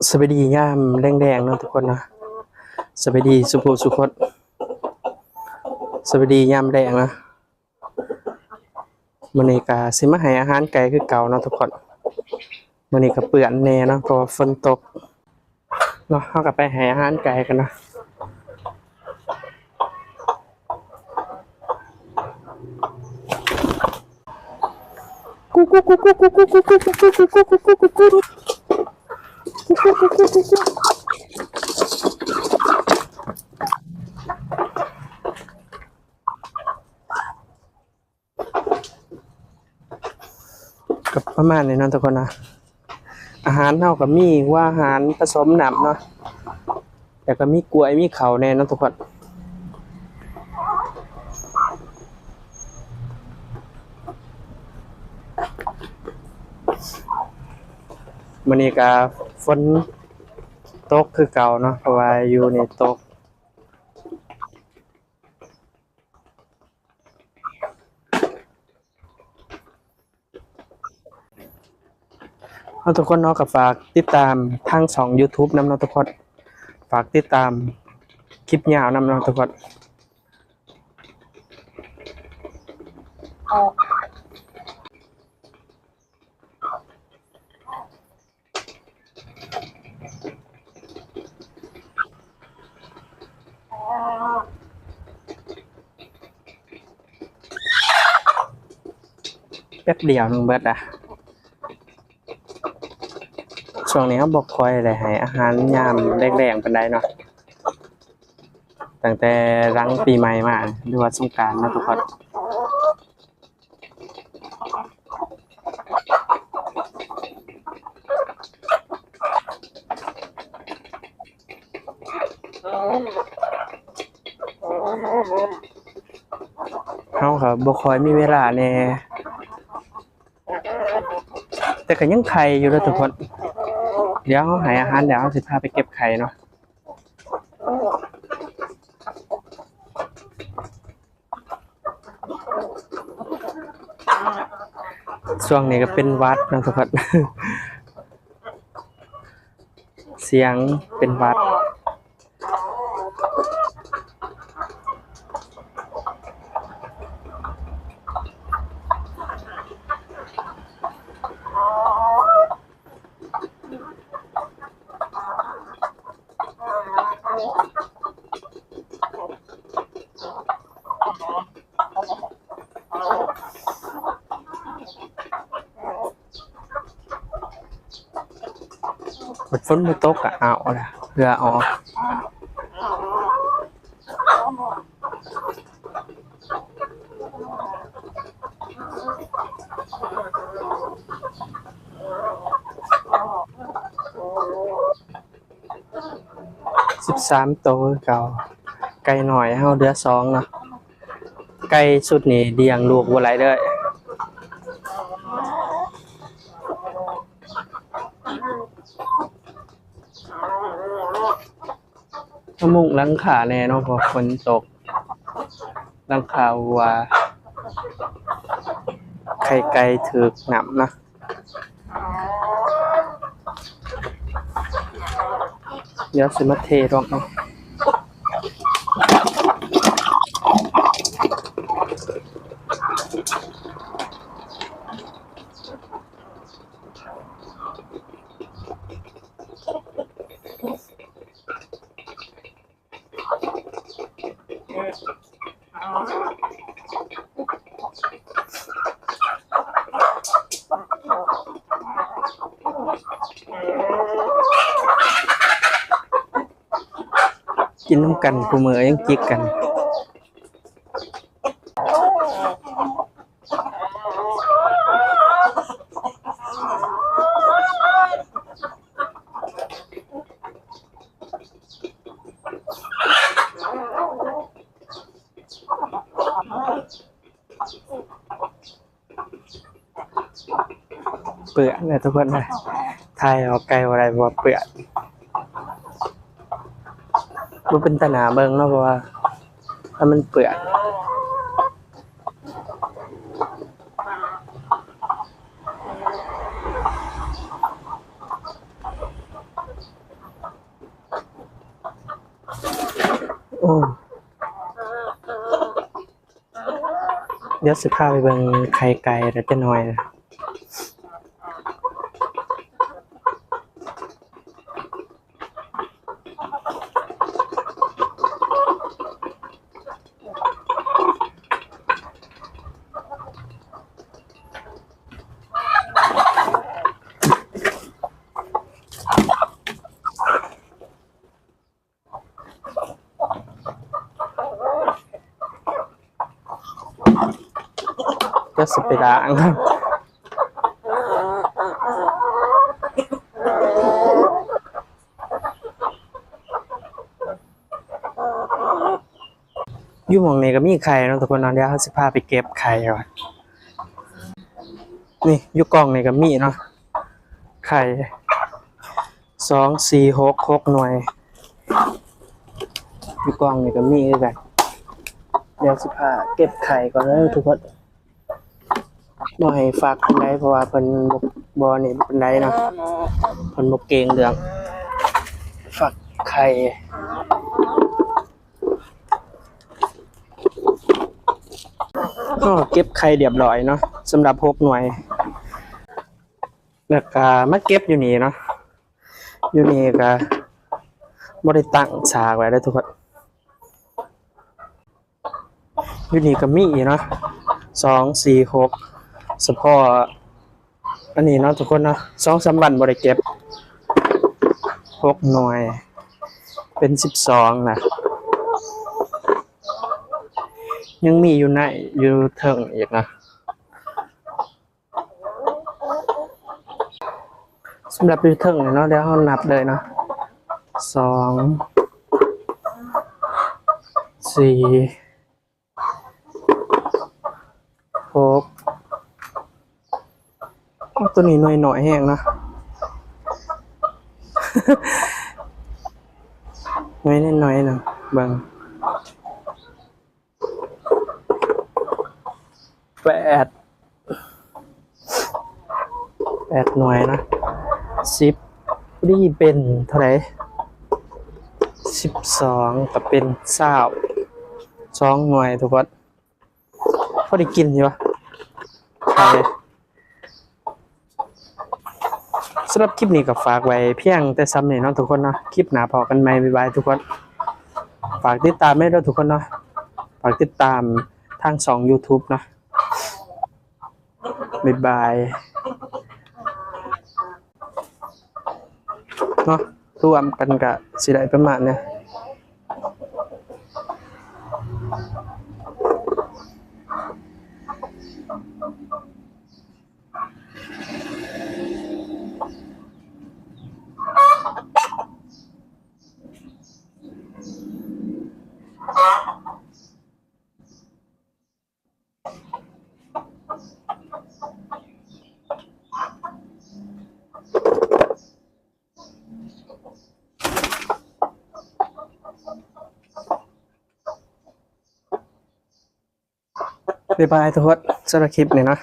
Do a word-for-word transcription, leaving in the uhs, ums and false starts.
สบายดียามแลงๆเนาะทุกคนเนาะ สบายดีสุผู้สุคน สบายดียามแลงเนาะ มื้อนี้ก็สิมาให้อาหารไก่คือเก่าเนาะทุกคน มื้อนี้ก็เปื้อนแน่เนาะ เพราะว่าฝนตกเนาะ เฮาก็ไปให้อาหารไก่กันเนาะ ก็ประมาณนี้เนาะทุกคนนะ อาหารเฮาก็มีหัวอาหารผสมน้ำเนาะ แล้วก็มีกล้วย มีข้าวแน่เนาะทุกคน มื้อนี้ก็ฝนตกคือเก่าเนาะ เพราะว่าอยู่นี่ตก เอาทุกคนเนาะ ก็ฝากติดตามทางช่อง YouTube นำเนาะทุกคน ฝากติดตามคลิปยาวนำเนาะทุกคน แป๊บเดียวหนึ่งเบิดละ ช่วงนี้เราบ่ค่อยได้ให้อาหารยามแลงๆปานใดเนาะ ตั้งแต่หลังปีใหม่มา หรือว่าสงกรานต์เนาะทุกคน เฮาก็บ่ค่อยมีเวลาแหน่ แต่ก็ยังไข่อยู่เด้อทุกคน เดี๋ยวเฮาให้อาหารแล้ว เฮาสิพาไปเก็บไข่เนาะ ช่วงนี้ก็เป็นหวัดเนาะทุกคน เสียงเป็นหวัด บัดฝนบ่ตกก็เอาละ เพื่อออก สิบสามโตคือเก่า ไก่น้อยเฮาเหลือสองเนาะ ไก่ชุดนี้เลี้ยงลูกบ่ไหลเด้อ มามุงหลังคาแน่เนาะ เพราะฝนตก หลังคาหัว ไข่ไก่ถืกน้ำนะ เดี๋ยวสิมาเทลงเนาะ กินนำกัน คู่มื้อยังจิกกัน เปื้อนเลยทุกคนนะ ถ่ายเอาไก่บ่ได้ เพราะว่าเปื้อน บ่เป็นตาหน่าเบิ่งเนาะ เพราะว่าถ้ามันเปื้อน โอ้ เดี๋ยวสิพาไปเบิ่งไข่ไก่แล้วจะหน่อยนะ ก็สิไปล้างครับ อยู่หม่องนี้ก็มีไข่เนาะทุกคนเนาะ เดี๋ยวเราสิพาไปเก็บไข่ก่อน นี่อยู่กล่องนี้ก็มีเนาะ ไข่ สอง สี่ หก หก หน่วย อยู่กล่องนี้ก็มีคือกัน เดี๋ยวสิพาเก็บไข่ก่อนเด้อทุกคน บ่ให้ฟักปานใด เพราะว่าเพิ่นบ่ บ่นี่ปานใดเนาะ เพิ่นบ่เก่งเรื่องฟักไข่ ก็เก็บไข่เรียบร้อยเนาะ สำหรับหกหน่วย แล้วก็มาเก็บอยู่นี่เนาะ อยู่นี่ก็บ่ได้ตั้งฉากไว้เด้อทุกคน อยู่นี่ก็มีเนาะ สอง สี่ หก เฉพาะอันนี้เนาะทุกคนเนาะ สองสามวันบ่ได้เก็บ หกหน่วย เป็นสิบสองนะ ยังมีอยู่ใน อยู่เทิงอีกนะ สำหรับอยู่เทิงนี่เนาะ เดี๋ยวเรานับเลยเนาะ สอง สี่ หก โอ้ ตัวนี้หน่วยน้อยแฮงเนาะ หน่วยน้อยๆเนาะ เบิ่ง แปด แปดหน่วยนะ สิบ พอดีเป็นเท่าไหร่ สิบสอง ก็เป็นซาว สองหน่วยทุกคน พอได้กินอยู่วะ ไข่ สำหรับคลิปนี้ก็ฝากไว้เพียงแต่ส่ำนี้เนาะทุกคนเนาะ คลิปหน้าพ้อกันใหม่ บ๊ายบายทุกคน ฝากติดตามให้ด้วยทุกคนเนาะ ฝากติดตามทางช่อง YouTube เนาะ บ๊ายบาย เนาะ รวมกันก็สิได้ประมาณเนี้ย บ๊ายบายทุกคน สำหรับคลิปนี้เนาะ